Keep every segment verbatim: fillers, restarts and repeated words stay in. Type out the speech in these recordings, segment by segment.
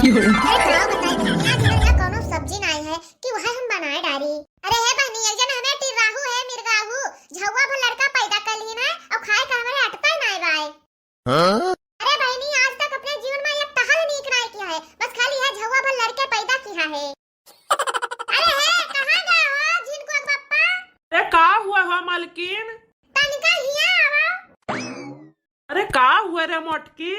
अरे का बताई, इतना दिनों यहाँ कौनो सब्जी नाई है कि वह हम बनाए डारी। अरे हे बहनी, एक जन हमें टिर्राहू है, मिर्गाहू, झउआ भर लड़का पैदा कर लीन है और खाए का हमारे अटता ही नाई बाय। हाँ? अरे बहनी, आज तक अपने जीवन में एक टहल नीक नाई किया है, बस खाली यह झउआ भर लड़के पैदा किया है। अरे हे, कहाँ गया हो झिनकुआ के पप्पा? अरे का हुआ हो मलकिन? तनिका हिया आवा। अरे का हुआ रे मोटकी?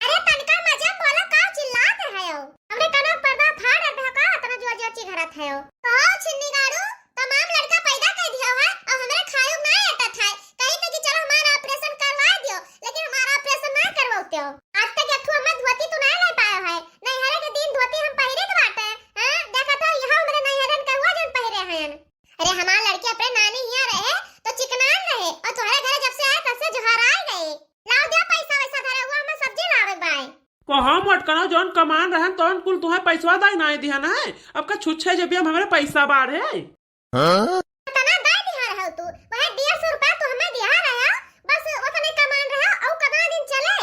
अरे तनिका मजा में बोला, का चिल्लात है हो? हमरे कनवा के पर्दा फाड़ रहे हो का? इतना जोर जोर चिघरत है हो। कहो छिन्नी गाड़ू, तमाम लड़का पैदा कर दिया है और हमरे खायु ना एटत है। कही थे कि चलो हमारा ऑपरेशन करवा दियो, लेकिन हमारा ऑपरेशन ना करवाते हो। आज तक एक ठो हमें धोती तू ना ले पाया है। नैहरे के दिन धोती हम पहिरे के बाटे। हाँ, देखा था यहाँ हमरे नैहरन के हुआ जन पहिरे हैं। अरे हमार लड़के अपने नानी हियाँ रहे तो चिकनान रहे और तोहरे घरे जब से आए तब से जोहराए गए। लाओ दे पैसा वैसा धरे हुआ, हमें सब्जी लावे के बाय। कहाँ मोटकना, जौन कमान रहन तौन कुल तुहे पैसवा दाई नाई दिहन है। अब का छुच्छे जब हम हमरे पैसा बाढ़े। हाँ? तना दाई दिहा रहे हो तू, वह डेढ़ सौ रुपया तू हमें दिहा रहे हो, बस उतने कमान रहे हो, और कितना दिन चले?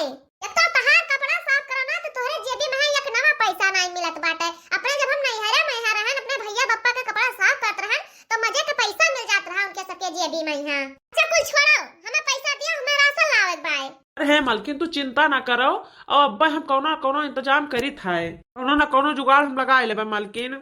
एक तो तहार कपड़ा साफ करना तो तोहरे जेबी में है एक नवा पैसा नाई मिलत बाटे। अपने जब हम नैहरे में रहन, अपने भैया बप्पा के कपड़ा साफ करत रहन, तो मजे के पैसा मिल जात रहा उनके सबके जेबी में यहाँ। अच्छा कुल छोड़ो, हमें पैसा दिया, हमें राशन लावे के बाय। अरे हे मलकिन, तू चिंता ना करो, और अब्बा हम कौनो कौनो इंतजाम करित है, कौनो ना कौनो जुगाड़ हम लगा लेबे मलकिन।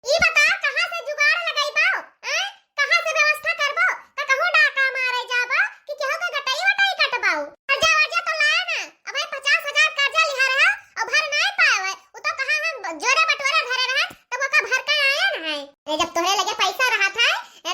ई बताओ, कहाँ से जुगाड़ लगइबो? हैं? कहाँ से व्यवस्था करबो? का कहूँ डाका मारे जाबो कि केहू के गटई वटई कटबो? कर्जा वर्जा तो लाए ना, अब भाई पचास हजार कर्जा लिहा रहा और भर नाई पाए, वो तो कहाँ हम जोरे बटोरे धरे रहे, तब ओका भर के आए ना है। अरे जब तोहरे लगे पैसा रहा था,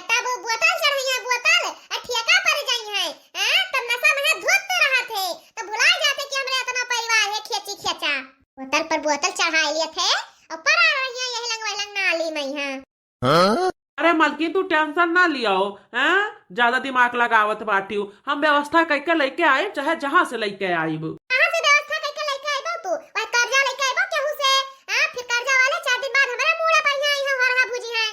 तब बोतल चढ़ाइए बोतल, आ ठेका पर जाई है, हैं? तब नशा में धुत रहा थे, तब भुला जाते कि हमरे इतना परिवार है खेची खेचा। बोतल पर बोतल चढ़ाई लिए थे और पड़ा रहिया यही लंग वही लंग नाली में यहाँ। हाँ? अरे मलकिन, तू टेंशन ना लियाओ, हैं? ज्यादा दिमाग लगावत बाटियो, हम व्यवस्था करके लेके आइब, चाहे जहाँ से लेके आइब। कहाँ से व्यवस्था करके लेके आइबो तू? वह कर्जा लेके आइबो केहू से? हाँ, फिर कर्जा वाले चार दिन बाद हमारे मूड़ा पर यहाँ आई है, हरहा भूजी है।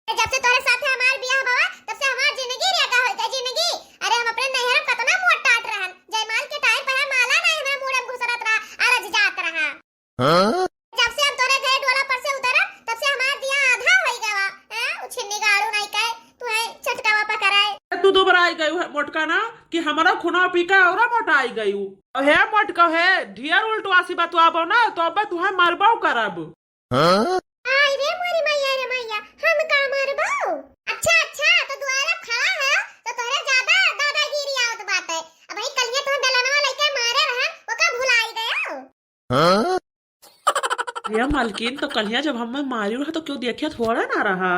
जब से तोरे साथे हमार बियाह भवा, तब से हमार जिंदगी रेगा होई गई, जिंदगी। अरे हम अपने नैहर में कतना मोट टाट रहन, जयमाल के टाइम पर हम माला नहीं हमारे मूड़ा में घुसरत रहा, अरज जात रहा। हाँ? जब से हम तोरे घरे डोला पर से उतरन, तब से हमार दिया आधा होई गवा। हैं? उ छिन्नी गाड़ू नहीं कहे, तू है चटकावा पकड़ाए। तू दुबराई गयू है मोटका ना, कि हमारा खुनवा पी के औरा मोटाई गयू। अहे मोटका हे, ढेर उल्टवासी बतवाबो ना, तो अबे तुहे मरबो करब। हाँ? आई रे मोरी मैया रे मैया, हम का मरबो? अच्छा, अच्छा, तो दुआरा खड़ा है, तो तोहरे ज्यादा दादागिरी आवत बाटे। अब भाई कलिया तो बेलनवा लेके मारे रहन, ओका भुलाई गयो। हाँ? अरे मलकिन, तो कलिया जब हमें मारी रहा तो क्यों देखिया थोड़ा ना रहा।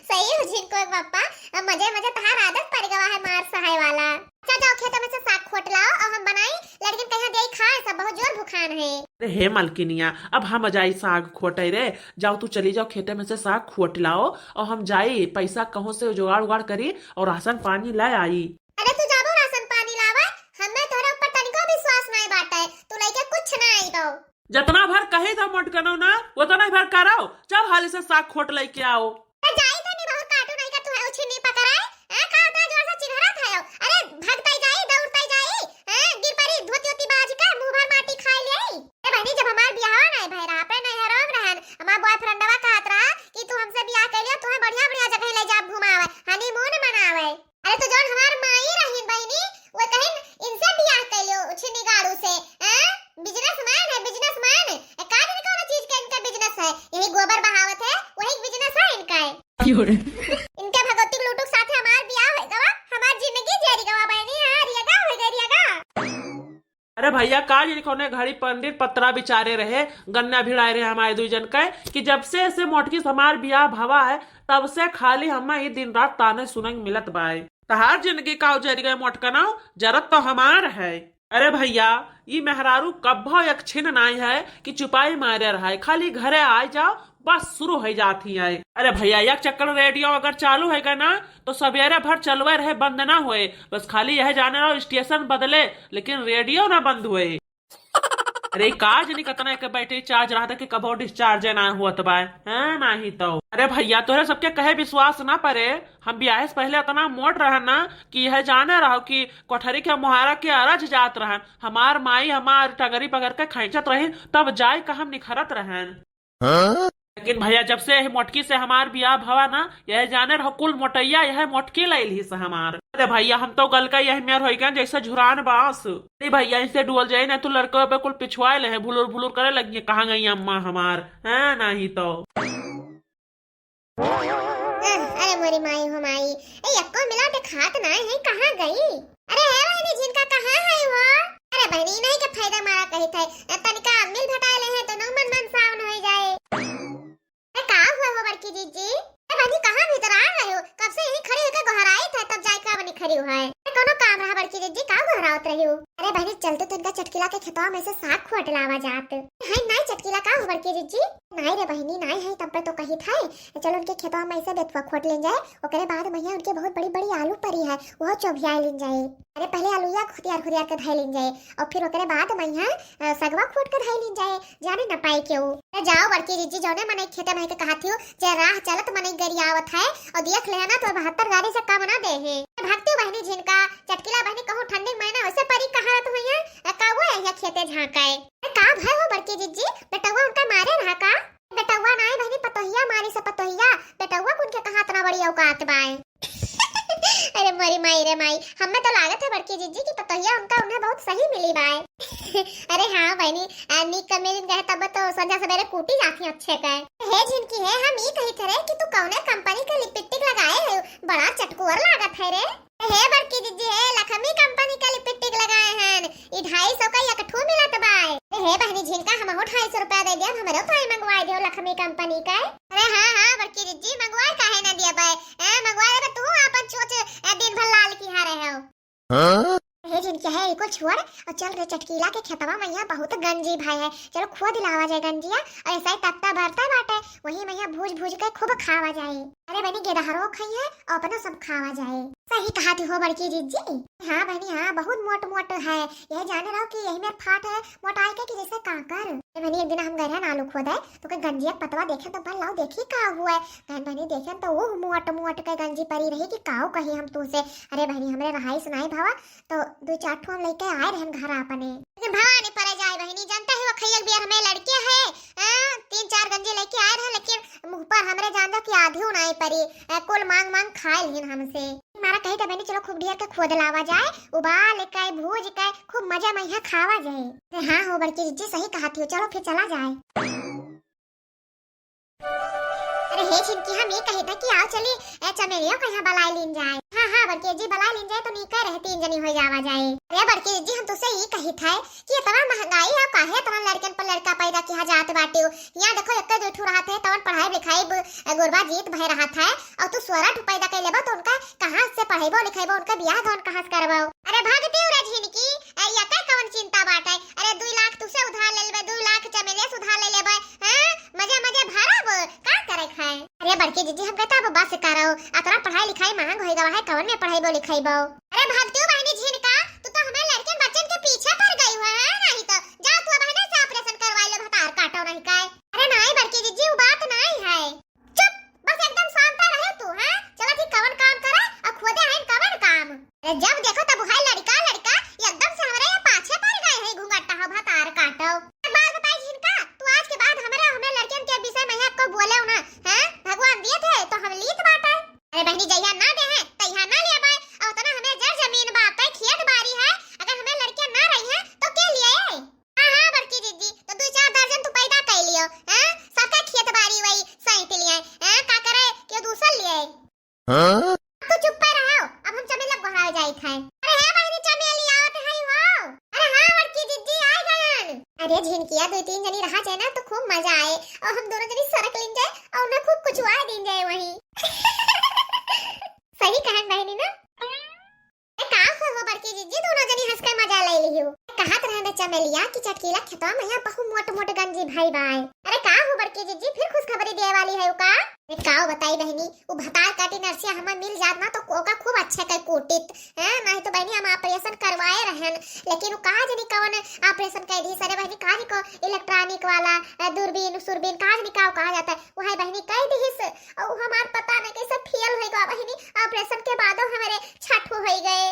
सही हो झिनकुआ के पप्पा, अब मजे मजे तहार आदत पड़ गवा है मार सहाय वाला। अच्छा जाओ खेत में से साग खोट लाओ और हम बनाई, लड़किन कहाँ दे खाए, सब बहुत जोर भुखान है। अरे हे मलकिनिया, अब हम जाई साग खोटे रे, जाओ तू चली जाओ खेते में से साग खोट लाओ और हम जाई पैसा कहूँ से जुगाड़ उगाड़ करी और राशन पानी ले आई। अरे तू जाबो राशन पानी लावे, हमें तोहरे ऊपर तनिको विश्वास नहीं बाटे, तू लइके कुछ ना आइबो। जतना भर कही था मोटकनो ना, उतना ही भर करो। चल हाली से साग खोट लइके आओ। अरे जाई तो नहीं बहुत काटू नहीं का तू है उछिन्नी पकड़ाए। आ का उतना जोर से चिघरा था यो? अरे भगताई जाई, दौड़ताई जाई। हैं, गिर परी धोती होती बाज के मुंह भर माटी खाई ले। ए बहनी, जब हमार बियाह नहीं भय रहा, अपने नैहरों में रहन, हमार बॉयफ्रेंडवा कहत रहा कि तू हमसे बियाह कर लियो, तुम्हें बढ़िया बढ़िया जगह ले जाब घुमावे, हनीमून मनावे। अरे तो जौन हमार माई रहीन बहिनी, वो कहिन इनसे बियाह कर लियो, उछिन्नी गाड़ू से। हैं? बिजनेसमैन है, बिजनेसमैन। ए, का दिन कौनो चीज के इनका बिजनेस है? यही गोबर बहावत है, वही बिजनेस है इनका है। क्यों रे? इनके भगवती लूटू के साथे हमार बियाह हो गवा, हमार जिंदगी जेरी गवा बहनी, हाँ, रियगा हो गई, रियगा। अरे भैया, का जानी कौने घड़ी पंडित पतरा बिचारे रहे, गन्ना भिड़ाए रहे हमारे दुई जन के, कि जब से ऐसे मोटकी से हमार बियाह भवा है, तब से खाली हमें ई दिन रात ताने सुने के मिलत बाए। तहार जिंदगी का उजर गए मोटकनौ, जरत तो हमार है। अरे भैया, ई मेहरारू कब्भो एक छिन नाई है कि चुपाई मारे रहे, खाली घरे आए जाओ, बस शुरू हो जाती है। अरे भैया, एक चक्कर रेडियो अगर चालू है ना, तो सवेरे भर चलवे रहे, बंद ना होए। बस खाली यह जाने रहो, स्टेशन बदले, लेकिन रेडियो ना बंद होए। अरे का जनी कतना के बैटरी चार्ज रहत कि कबो डिस्चार्ज ना होत बा, हैं? नाही तो। अरे भइया, तोहरे सबके कहे विश्वास ना परे। हम बियाहे से पहिले अतना मोट रहन ना कि यह जाने रहो कि कोठरी के मोहारा के अरज जात रहन। हमार माई हमार टंगरी पकड़ के खींचत रही, तब जाए का हम निखरत रहन। हाँ? लेकिन भइया, जब से यह मोटकी से हमार बियाह भवा ना, यह जाने रहो कुल मोटैया यह मोटकी लैली से हमार। अरे भइया, हम तो गलका यह मेर होई गए जैसे झुरान बांस। अरे भइया, इनसे डुअल जाए ना तो लड़का पे कुल पिछुआए ले हैं, भुलुर भुलुर करे लगी, कहाँ गई अम्मा हमार, हैं? नाही तो। अरे मोरी माई हो माई, ए, यक्को मिला देखात नाय है, कहाँ गई? अरे हे बहिनी, झिनका कहाँ है हो? अरे बहिनी, नहीं के फायदा मारा कही थे, ए, तनिका मिल भटाए ले है तो नौ मन मन सावन हो जाए। ए, का हुआ हो बड़की जीजी? ए बहिनी, कहाँ भीतर आ रहे हो? कब से यहीं खड़ी होकर गोहराई थे, तब जाए का बनी खड़ी हुआ है। ए, कोनो काम रहा बड़की जीजी, का गोहरावत रही हो? अरे बहिनी, चलते तनिका चटकीला के खेतवा में से साग खोट लावा जात। हाय नाय चटकीला, का हो बड़की जीजी? नाय रे बहिनी, नाय है, तब पे तो कही थे। चलो उनके खेतवा में से बेथुआ खोट लेन जाए, ओकरे बाद मइहाँ उनके बहुत बड़ी बड़ी आलू परी है, वह चोभिया लेन जाए। अरे पहले आलूया खुदियार खुदियार के धइ लेन जाए और फिर ओकरे बाद मइहाँ, अ, सगवा खोट के धइ लेन जाए, जाने न पाए केहू। अरे जाओ बड़की जीजी, जौने मनई खेते में के कहा थियो, जे राह चलत मनई गरियावत है और देख ले है ना तो बहत्तर गाड़ी से कम ना दे है। भक्ति बहिनी झिनका, चटकीला बहिनी कहूँ ठंडी महीना वैसे परी कहा रहत हुई है, अ, का वो है खेते झांकाए। अरे का भय हो बड़की जीजी, बेटवा उनका मारे रहा का? बेटवा नाय बहिनी, पतोहिया मारी से पतोहिया, बेटवा कुन के कहाँ इतना बड़ी औकात बाय? अरे मोरी माई रे माई, हमें तो लागत है बड़की जीजी की पतोहिया उनका उन्हें बहुत सही मिली बाय। अरे हाँ बहिनी, आ, नीक का मिल गए तब तो संझा सवेरे कूटी जाती अच्छे का। हे झिनकी है, हम ई कही थे रे कि तू कौने कंपनी का लिपस्टिक लगाए है, बड़ा चटकोर लागत है रे। हे बड़की जीजी, हे लखमी कंपनी का लिपस्टिक लगाए हन, ई ढाई सौ का एक ठो मिलत बाय। हे बहिनी झिनका, हमहू ढाई सौ रुपया दे दिया, हमरो ताई मंगवाए दियो लखमी कंपनी का। अरे हाँ हाँ बड़की जीजी, मंगवाए काहे ना दिया बाय, ए, मंगवाए देबे तू अपन चोच, ए, दिन भर लाल किहा रहे हो। हाँ? हे झिनकी है, इको छोड़ और चल रे चटकीला के खेतवा में यहाँ बहुत गंजी भाई है, चलो खोद लावा जाए गंजिया और ऐसा ही तख्ता भरता बाटे, वही में यहाँ भूज भूज के खूब खावा जाए। अरे बहिनी, गेदहरो खाई है और अपना सब खावा जाए। सही कहा थी हो बड़की जीजी। हाँ बहिनी, हाँ, बहुत मोट मोट है। यह जाने रहो कि यही मेर फाट है मोटाई के कि जैसे कांकर। अरे बहिनी, एक दिन हम गए रहन आलू खोदे, तो के गंजिया पतवा देखे तो भल लाओ देखी का हुआ है। कहन बहिनी देखे तो वो मोट मोट के गंजी परी रही कि काऊ कही हम तू से। अरे बहिनी, हमरे रहाई से नाई भवा, तो दो चार ठो हम लेके आए रहन घर अपने। लेकिन भवा नहीं परे जाए बहिनी, जानते हो खैयल बियर हमें लड़के है, हाँ, तीन चार गंजी लेके आए रहे, लेकिन मुँह पर हमरे जान दो कि आधी नाई परी, ए, कुल मांग मांग खाए लिहिन हमसे। मारा कही त बहिनी चलो खूब ढेर के खोद लावा जाए, उबाल के, भूज के, खूब मजा में यहाँ खावा जाए। अरे हाँ हो बड़की जीजी, सही कहा थी, चलो फिर चला जाए। अरे हे झिनकी, हम ई कही था कि आओ चली, ए, चमेलियो को यहाँ बलाए लीन जाए। हाँ हाँ बड़की जीजी, बलाए लीन जाए तो नीके रहे, तीन जनी हो जावा जाए। अरे बड़की जीजी, हम तुसे ई कही था कि इतना महंगाई है, काहे इतना लड़कन पर लड़का पैदा किहा जात बाटे हो? यहाँ देखो, एक दो ठो रहत है, तवन पढ़ाई लिखाई ब-, गुरबा जीत भय रहत है, और तू सोलह ठो पैदा कर लेबो, तो उनका कहाँ से पढ़ेबो लिखेबो, उनका बियाह गौन कहाँ से करबो? अरे भागती उरे झिनकी, ए, या का कवन चिंता बाटे? अरे, दुई लाख तुसे उधार ले लेबे, दुई लाख चमेलिया से उधार ले लेबे, हैं? मजे मजे भरब, का करे खाए? अरे बड़की जीजी, हम कहता अब बस करो, अतना पढ़ाई लिखाई महंग होई गवा है, कवन में पढ़ाईबो लिखाईबो? अरे भागती बहिनी झिनका, तू तो हमारे लड़कन बच्चन के पीछे पड़ गई हो, है नहीं तो? जाओ तू बहने से ऑपरेशन करवा लो, भतार काटो नहीं काय। अरे नाई बड़की जीजी, वो बात नाई है। चुप, बस एकदम शांत रहे तू, हैं? चला थी कवन काम करे और खोदे हैं कवन काम। अरे जब देखो तब है लड़का लड़का, एकदम से हमरे ये पाछे पड़ गए हैं घुंघटा हो भतार काटो। एक बात बताई झिनका, तू आज के बाद हमरे, हमरे लड़कियन के विषय में यहाँ को बोले ना, हैं? भगवान दिए थे तो हम लीत बाटे। अरे बहनी, जइहा ना दे हैं, तइहा ना ले बाय, और उतना हमें जर जमीन बाटे, खेत बारी है, अगर हमें लड़कियां ना रही हैं तो के लिए? हाँ, हाँ, बड़की दीदी, तो दू चार दर्जन तू पैदा कर लियो, हैं? सबका खेत बारी वही सैंत लिए, हैं? का करे, क्यों दूसर लिए? हाँ? तू चुप पे रहो, अब हम चमेला गोहरावे जाइत है। अरे हे बहिनी, चमेली आवत है हो। अरे हाँ, बड़की दीदी आ गयन। अरे झिनकिया, दो तीन जनी रहा जाए ना तो खूब मजा आए, और हम दोनों जनी सरक लीन जाए और उन्हें खूब कुचुआ दीन जाए वहीं। सही कहन बहिनी ना। ए, का हो, हो बड़की जीजी, दोनों जनी हंस के मजा ले लियो। कहत रहन चमेलिया कि चटकीला खेतवा में यहाँ बहु मोट मोट गंजी भाई बाय। अरे का हो बड़की जीजी, फिर खुशखबरी दिए वाली है का? ए, काव बताई बहिनी, उ भतार काटी नरसिया हमें मिल जात ना तो ओका खूब अच्छे के कूटित। हैं, नहीं तो बहिनी हम operation करवाए रहन, लेकिन उ कहा जनी कवन operation कर दी। अरे बहिनी, कहा जी को electronic वाला, अ, दूरबीन सुरबीन कहा जनी का कहा जाता है, वही बहिनी कह दी। अउ हमार पता नहीं कैसे फेल हो गवा बहिनी, operation के बादो हमारे छठ हो गए।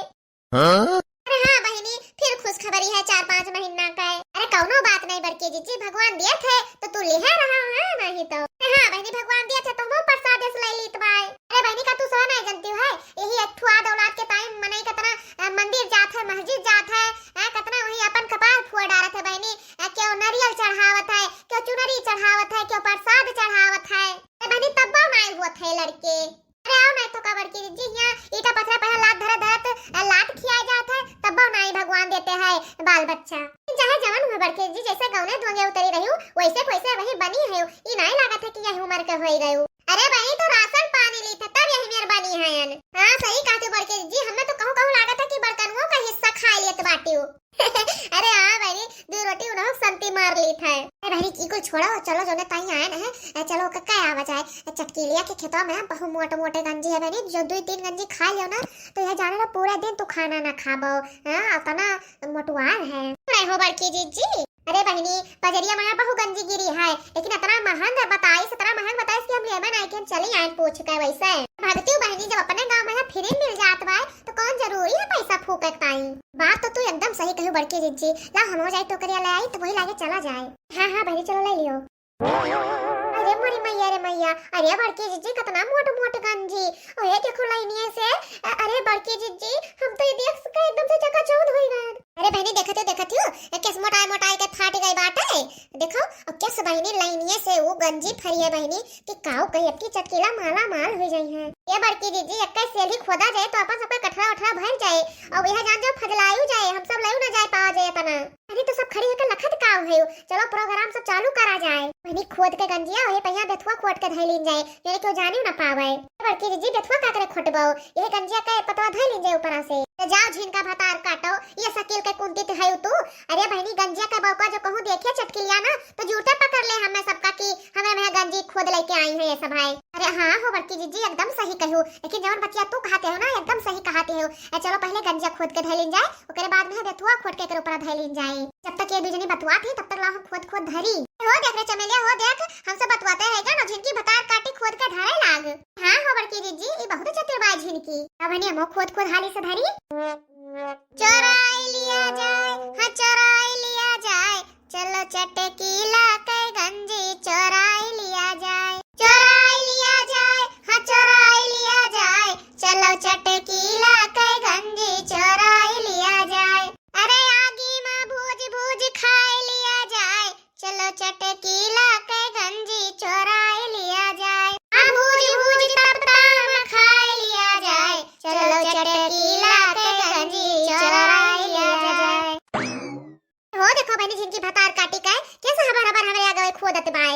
हाँ? अरे हाँ बहिनी, फिर खुशखबरी है चार पाँच महीना का है। अरे कौनो बात नहीं बड़की जिज्जी, भगवान दिया थे तो तू लिहे रहा है, नहीं तो। अरे हाँ बहिनी, भगवान दिया थे तो हम प्रसाद जैसे ले लीत बाय। अरे बहिनी, का तू सो नहीं जानती है, यही एक ठो आद औलाद के ताई मनई कतना, अ, मंदिर जात है, मस्जिद जात है, अ, कतना वही अपन कपार फुआ डारत है बहिनी, अ, क्यों नारियल चढ़ावत है, क्यों चुनरी चढ़ावत है, क्यों प्रसाद चढ़ावत है। अरे बहिनी, तब्बो नहीं हुआ थे लड़के। अरे आओ नहीं तो का बड़की जिज्जी, यहाँ ईटा पत्थर पर हाथ धरत धरत, अ, लात खिया जात है, तब्बो नाई भगवान देते हैं बाल बच्चा। चाहे जवन हुए बड़की जिज्जी, जैसे गौने धोंगे उतरी रही हूँ, वैसे के वैसे वही बनी है। ई नाई लागत है कि यही उम्र के होई गयू। अरे बहिनी, तो राशन पानी ली था तब यही मेर बनी है। हाँ सही कहती बड़की जिज्जी, हमें तो कहूँ कहूँ लागत है कि बड़कनुओं का हिस्सा खा लेत बाटी हूँ। अरे हाँ बहिनी, दू रोटी उन्हों संती मार ली था। अरे बहिनी, ई कुल छोड़ो, चलो जोने ताई आए न है, ए, चलो कक्का आवा जाए। ए, चटकीलिया के खेतवा में बहु मोटे मोटे गंजी है बहिनी, जो दुई तीन गंजी खा लियो ना, तो यह जाने ला पूरा दिन तू खाना ना खाबो। हाँ, अतना मोटुआर है। नहीं हो बड़की जिज्जी। अरे बहिनी, बजरिया में बहु गंजी गिरी है, लेकिन अतना महंग बताइस, अतना महंग बताइस कि हम लेबे नहीं कि हम चली आए पूछ के वैसे। भगती बहिनी, जब अपने गाँव में free मिल जात बाय, तो कौन जरूरी है पैसा फूके के ताई? बात तो तू एकदम सही कहू बड़की जिज्जी। ला हम हो जाए टोकरिया ले आई तो वही लागे चला जाए। हाँ हाँ बहिनी, चलो ले लियो। अरे मोरी मैया रे मैया, अरे बड़की जिज्जी कतना मोट मोट गंजी। ओए देखो लाइनिए से, अ-, अरे बड़की जिज्जी, हम तो ये देख के एकदम से चकाचौंध हो गए। अरे बहिनी देखत हो, देखत हो, ए, केस मोटाई मोटाई के फाट गई बाटे। देखो, अब केस बहिनी लाइनिए से वो गंजी फरिए बहिनी, कि काऊ कही अब की चटकीला माला माल हो जाई है। ये बड़की जिज्जी, एक सेल ही खोदा जाए तो अपन सबका कठरा उठरा भर जाए, और यह जान जाओ फजलायु जाए, हम सब लयू ना जाए पावा जाए तना। अरे तो सब खड़ी होकर लखत काऊ है, चलो program सब चालू करा जाए। वही खोद के गंजिया वही पहिया बेथुआ खोद के धैलीन जाए, यानी क्यों जानियो ना पावे। बड़की जिज्जी बेथुआ का करे खोटबो, यह गंजिया के पतवा धैलीन जाए ऊपरा से। तो जाओ झिनका भतार काटो, ये शकील के कुंतित है तू। अरे बहिनी गंजिया के बौका जो कहूँ देखे चटकिलिया ना, तो जूठे पकड़ ले हमें सबका कि हमें में गंजी खोद लेके आई है ये सब है। अरे हाँ हो बड़की जिज्जी, एकदम सही कहू, लेकिन जवन बतिया तू कहते हो ना, एकदम सही कहते हो। ए, चलो पहले गंजिया खोद के धैलिन जाए, ओकरे बाद में बेथुआ खोद के एकरे ऊपर धैलिन जाए। जब तक ये दुजनी बतुआत ही, तब तक ला हम खोद खोद धरी। हो देख रे चमेलिया, हो देख, हमसे बतुआते है क्या ना, झिनकी भतार काटी खोद के धरे लाग। हाँ हो बड़की जिज्जी, ई बहुत चतुर बाय झिनकी। अब हनी हमो खोद खोद हाली से धरी। चोराई लिया जाए, हाँ चोराई लिया जाए, चलो चटकीला के गंजी चोराई लिया जाए। चोराई लिया जाए, हाँ चोराई लिया जाए, चलो चटकीला के गंजी चोराई लिया जाए। अरे आगी में भूज भूज खाई लिया जाए, चलो चटकीला के गंजी चोराई लिया जाए। हाँ भूज भूज तब ताम खाई लिया जाए, चलो चटकीला के गंजी चोराई लिया जाए। हो देखो बहिनी, झिनकी भतार काटी के कैसे हबर हबर हमरे आगे खोदत बाय।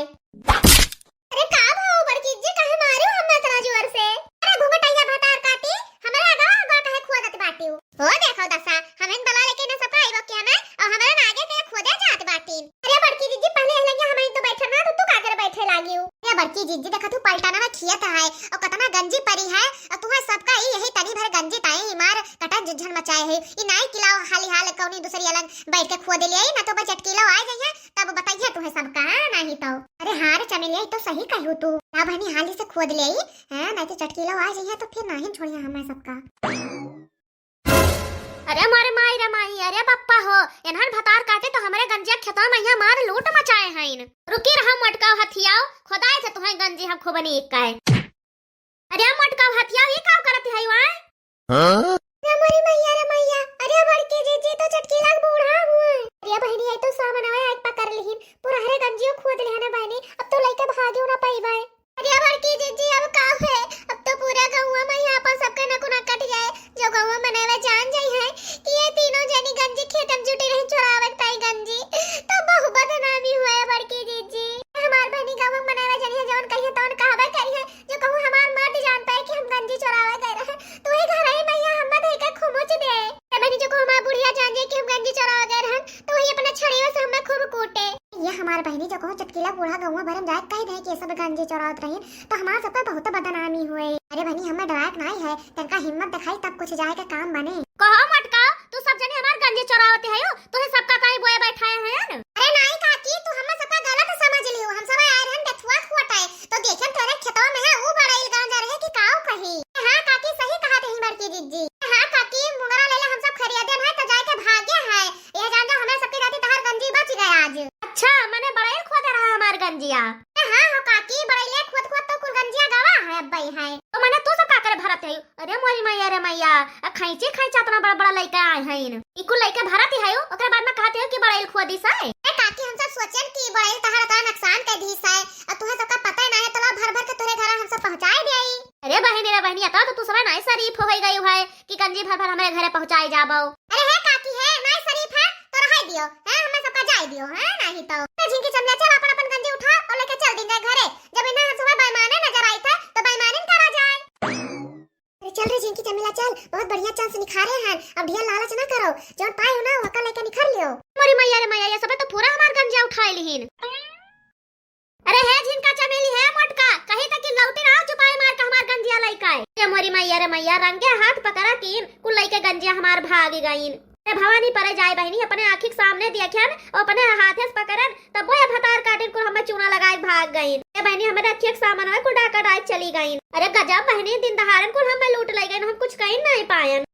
अरे का भाव बड़की जिज्जी, काहे मारियो हमें इतना जोर से? अरे घुंघटैया भतार काटी, हमरे आगे आगे काहे खोदत बाटियो? हो देखो दशा, हम इन बला लेके न सबका आइबो के हमें, और हमरे ना आगे के खोदे जात बाटिन। अरे बड़की जिज्जी, पहले यह लंगिया हमें तो बैठे ना, तो तू का करे बैठे लागियो? अरे बड़की जिज्जी, देखा तू पलटाना में खियत है, और कतना गंजी परी है, और तुम्हें सबका ही यही तनी भर गंजी ताई मार कटा झुझन मचाए है। ई नाई किलाओ हाली हाल कौनी दूसरी अलग बैठ के खोद ले आई, ना तो बस चटकीलो आ जाइए, तब बताइए तुम्हें सबका, हाँ, नहीं तो। अरे हाँ रे चमेलिया, ई तो सही कहू तू। ना बहनी हाली से खोद ले आई, हाँ, नहीं तो चटकीलो आ जाइए तो फिर नहीं छोड़िए हमें सबका। अरे मोरे माई रे माई, अरे बप्पा हो, एनहन भतार काटे तो हमरे गंजिया खेतवा में यहाँ मार लूट मचाए हैं। रुकी रहा मोटका हथियाओ, खोदाए थे तुम्हें गंजी हम खूब नीक काए। अरे मोटका हथिया, ये का करत है वाय? हाँ? अरे मोरी मैया रे मैया, अरे बड़की जिज्जी तो चटकीला के बूढ़ा हुए। अरे बहनी, ये तो सामनवा एक पकड़ लिहिन, पूरा हरे गंजियो खोद लिहन बहनी, अब तो लइके भागियो ना पइबे। अरे बड़की जिज्जी, अब का है, अब तो पूरा गौवा में यहाँ पर सबके नकुना कट जाए, जो गौवा मनवा जान जाई है कि ये तीनों जनी गंजी खेतम जुटी रही चोरावे ताई गंजी, तो बहु बदनामी हुए बड़की जिज्जी। हमार बहनी गौवा मनवा जानी है, जौन कहिए तौन कहबे करी है, जो कहूँ हमार मर्द जान पाए कि हम गंजी चोरावे गए रहे, तो वही घर ही मैया हम धई के खुमुच दे। ए बहनी, जो कहूँ हमार बुढ़िया जान जाए कि हम गंजी चोरावे गए रहे, तो वही अपना छड़ियों से हमें खूब कूटे। ये हमार बहिनी, जो कहूँ चटकीला बूढ़ा गौवा भरे में जाए कह दे कि ये सब गंजी चोरावत रही, तो हमार सबका बहुत बदनामी हुए। अरे बहिनी, हमें डराए के नाई है, तनका हिम्मत दिखाई तब कुछ जाए के काम बने। कहो मटका, तू सब जने हमार गंजी चोरावत है, तू ही सबका ताई बोए बैठाए हैं न? अरे नाई काकी, तू हमें सबका गलत समझ लियो, हम सब आए रहन बेथुआ खोटे, तो देखेन तोरे खेतवा में है ऊ बड़ाइल गांजा रहे कि काऊ कही। हाँ काकी, सही कहा थे बड़की जिज्जी। हाँ काकी, मुंगरा लेले हम सब खरियादे हैं तो जाए के भागे है। ये जान जा, हमें सबके जाती तहार गंजी बच गया आज। अच्छा, मने बड़ाइल खोदे रहा हमार गंजिया। हाँ हो काकी, बड़ाइले खोद खोद तो कुल गंजिया गवा है, अब्बई है। तो मने तू सब का करे भरत है? अरे मोरी मैया रे मैया, आ खैंची खैंचा इतना बड़ा बड़ा लइका आए हैं। ई कुल लइका भरत ही है, ओकरे बाद में कहते हो कि बड़ाइल खोदी से। ए काकी, हम सब सोचन कि बड़ाइल तहार इतना नुकसान कर दी से, और तुम्हें सबका पता ही ना है, तो ला भर भर के तोरे घर हम सब पहुँचाए दे। अरे बहिनी रे बहिनी, इतना तो तू सब नहीं शरीफ हो गई है कि गंजी भर भर हमारे घरे पहुँचाए जाबो। अरे हे काकी, हे नहीं शरीफ है तो रहाई दियो, है हमें सबका जाए दियो, है नहीं तो। तो झिंकी चमिला, चल अपन अपन गंजी उठा और लेके चल दिन जाए घरे। जब इन्हें हम सब बेईमाने नजर आई थे तो बेईमानी करा जाए। अरे चल रे झिंकी चमेला चल, बहुत बढ़िया चांस निखारे हैं, अब ढेर लालच ना करो, जौन पाए हो ना ओका लेके निखर लियो। मोरी मैया रे मैया, ये सबे तो पूरा हमार गंजिया उठाए लिहिन। अरे हे झिंका चमेली, हे मोटका, कहीं तक कि लौटी ना चुपाए मार का हमार गंजिया लइका है। अरे मोरी मैया रे मैया, रंगे हाथ पकड़ा कीन कुल लइके गंजिया हमार भाग गईन। अरे भवानी परे जाए बहिनी, अपने आँखी के सामने देखन और अपने हाथे से पकड़न, तब वो ये भतार काटिन कुल हमें चूना लगाए भाग गईन। ए बहिनी, हमें रखिए के सामान है कुल डाका डाइक चली गईन। अरे गजब बहिनी, दिन दहाड़न कुल हमें लूट ले गईन, हम कुछ कहीं नहीं पायन।